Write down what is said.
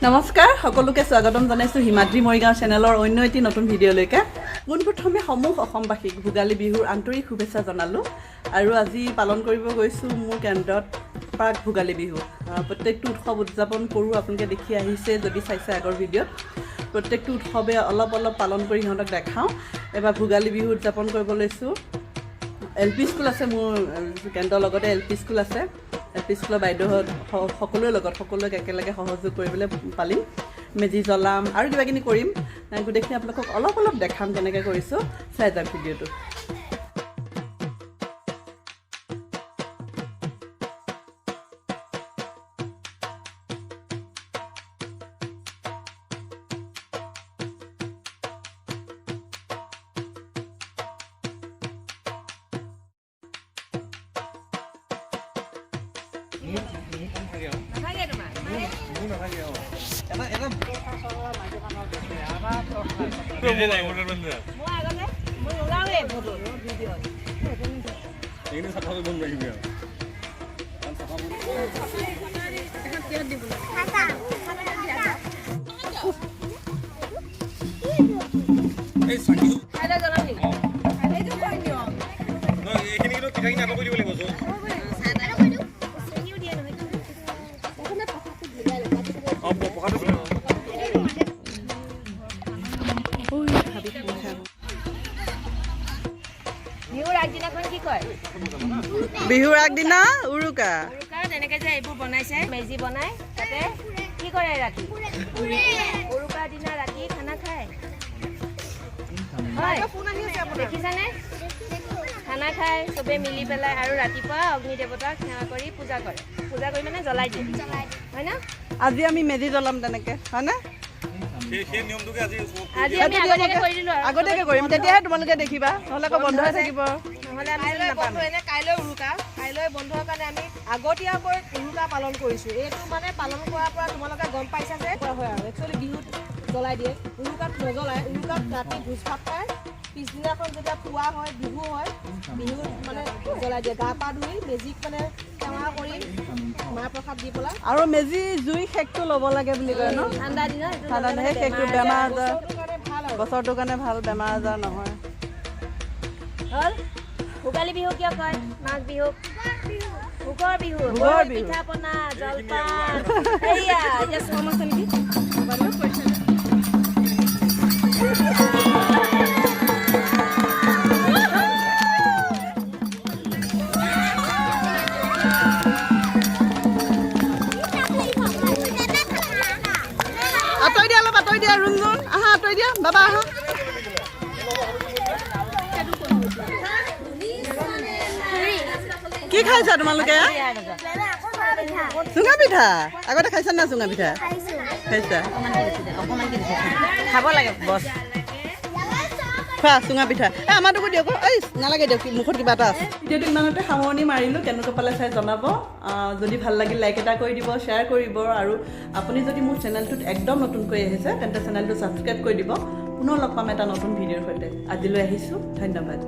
নমস্কাৰ, সকলোকে স্বাগতম জনাইছোঁ হিমাদ্ৰী মৰিগাঁও চেনেলৰ অন্য এটি নতুন ভিডিঅ'লৈকে। পোনপ্ৰথমে সমূহ অসমবাসীক ভোগালী বিহুৰ আন্তৰিক শুভেচ্ছা জনালোঁ আৰু আজি পালন কৰিব গৈছোঁ মোৰ কেন্দ্ৰত প্ৰাক ভোগালী বিহু। প্ৰত্যেকটো উৎসৱ উদযাপন কৰোঁ, আপোনালোকে দেখি আহিছে যদি চাইছে আগৰ ভিডিঅ'ত। প্ৰত্যেকটো উৎসৱে অলপ অলপ পালন কৰি সিহঁতক দেখাওঁ। এবাৰ ভোগালী বিহু উদযাপন কৰিব লৈছোঁ। এল পি স্কুল আছে মোৰ কেন্দ্ৰৰ লগতে, এল পি স্কুল আছে। এল পি স্কুলৰ বাইদেউহঁত সকলোৰে লগত, সকলোকে একেলগে সহযোগ কৰিবলৈ পালিম। মেজি জ্বলাম আৰু কিবা কিবি কৰিম। গোটেইখিনি আপোনালোকক অলপ অলপ দেখাম কেনেকৈ কৰিছোঁ। চাই যাওক ভিডিঅ'টো। নাথাকে তোমাৰ। এটা এটা। মই আগতে মই নোলাওৱে ফটো ভিডিঅ'ত। এইখিনি চাফা কৰিব লাগিব আৰু কাৰণ চাফা কৰিব। এই চাকিটো। কাইলৈ জ্বলাম নেকি? নহয়, এইখিনি কিন্তু পিঠাখিনি আঁতৰ কৰি দিব লাগিব। চেনিও দিয়ে নহয়। অঁ, পকাটো। ঐ, ভাবি খাই। বিহুৰ আগদিনাখন কি কয়? বিহুৰ আগদিনা উৰুকা। উৰুকা। তেনেকে যে এইবোৰ বনাইছে, মেজি বনাই তাতে কি কৰে ৰাতি? উৰুকাৰ দিনা ৰাতি খানা খায়, হয় দেখিছানে? খানা খায় চবে মিলি পেলাই আৰু ৰাতিপুৱা অগ্নি দেৱতাক সেৱা কৰি পূজা কৰে। পূজা কৰি মানে জ্বলাই দিয়ে, হয় ন? আজি আমি মেজি জ্বলাম তেনেকে, হয়নে? সেই নিয়মটোকে আজি আজি আমি আগতীয়াকৈ কৰি দিলোঁ আৰু। আগতীয়াকৈ কৰিম, তেতিয়াহে তোমালোকে দেখিবা। নহ'লে আকৌ বন্ধ হৈ থাকিব। নহ'লে আমি কাইলৈ নাপাম। বন্ধ, এনে কাইলৈ উৰুকা। কাইলৈ বন্ধৰ কাৰণে আমি আগতীয়াকৈ উৰুকা পালন কৰিছোঁ। এইটো মানে পালন কৰাৰ পৰা তোমালোকে গম পাইছা যে কৰা হয় আৰু একচুৱেলি বিহুত জ্বলাই দিয়ে, উৰুকাত নজ্বলায়। উৰুকাত ৰাতি ভোজ ভাত খায়, পিছদিনাখন যেতিয়া পুৱা হয়, বিহু হয়, বিহুত মানে জ্বলাই দিয়ে। গা পা ধুই মেজিক মানে সেৱা কৰি মাহ প্ৰসাদ দি পেলাই। আৰু মেজি জুই সেকটো ল'ব লাগে বুলি কয় ন? ঠাণ্ডা দিনত সেইটো ঠাণ্ডা ল'লে দিনত সেই মানে সেকটো বেমাৰ বেমাৰ আজাৰ বছৰটোৰ কাৰণে ভাল আৰু। বছৰটোৰ কাৰণে ভাল, বেমাৰ আজাৰ নহয়। হ'ল। ভোগালী বিহু কিয় কয়? মাঘ বিহুক ভোগৰ বিহু। ভোগৰ বিহু। পিঠা পনা, জলপান। এইয়া এতিয়া চম আছে নেকি? আঁতৰি দিয়া, অলপ আঁতৰি দিয়া। ৰুণজুন, আহা, আঁতৰি দিয়া। বাবা, আহা। কি খাইছা তোমালোকে? চুঙা পিঠা। আগতে খাইছা না চুঙা পিঠা? খাইছা? খাব লাগে বছ। খোৱা চুঙা পিঠা। এই আমাৰটোকো দিয়ক। এই নালাগে দিয়ক, মুখত কিবা এটা আছে। ভিডিঅ'টো ইমানতে সামৰণি মাৰিলোঁ। কেনেকুৱা পালে চাই জনাব। যদি ভাল লাগিল লাইক এটা কৰি দিব, শ্বেয়াৰ কৰিব আৰু আপুনি যদি মোৰ চেনেলটোত একদম নতুনকৈ আহিছে, তেন্তে চেনেলটো ছাবস্ক্ৰাইব কৰি দিব। পুনৰ লগ পাম এটা নতুন ভিডিঅ'ৰ সৈতে। আজিলৈ আহিছোঁ, ধন্যবাদ।